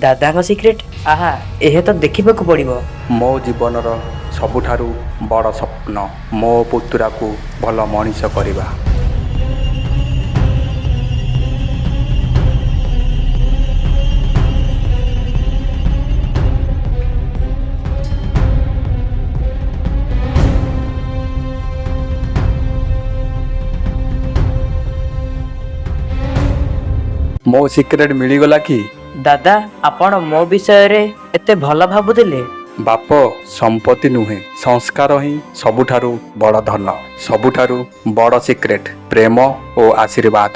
ଦାଦାଙ୍କ ସିକ୍ରେଟ୍? ଆହା, ଏହା ତ ଦେଖିବାକୁ ପଡ଼ିବ। ମୋ ଜୀବନର ସବୁଠାରୁ ବଡ଼ ସ୍ୱପ୍ନ ମୋ ପୁତୁରାକୁ ଭଲ ମଣିଷ କରିବା। ମୋ ସିକ୍ରେଟ୍ ମିଳିଗଲା କି? ଦାଦା, ଆପଣ ମୋ ବିଷୟରେ ଏତେ ଭଲ ଭାବୁଥିଲେ? ବାପ, ସମ୍ପତ୍ତି ନୁହେଁ, ସଂସ୍କାର ହିଁ ସବୁଠାରୁ ବଡ଼ ଧନ। ସବୁଠାରୁ ବଡ଼ ସିକ୍ରେଟ୍ ପ୍ରେମ ଓ ଆଶୀର୍ବାଦ।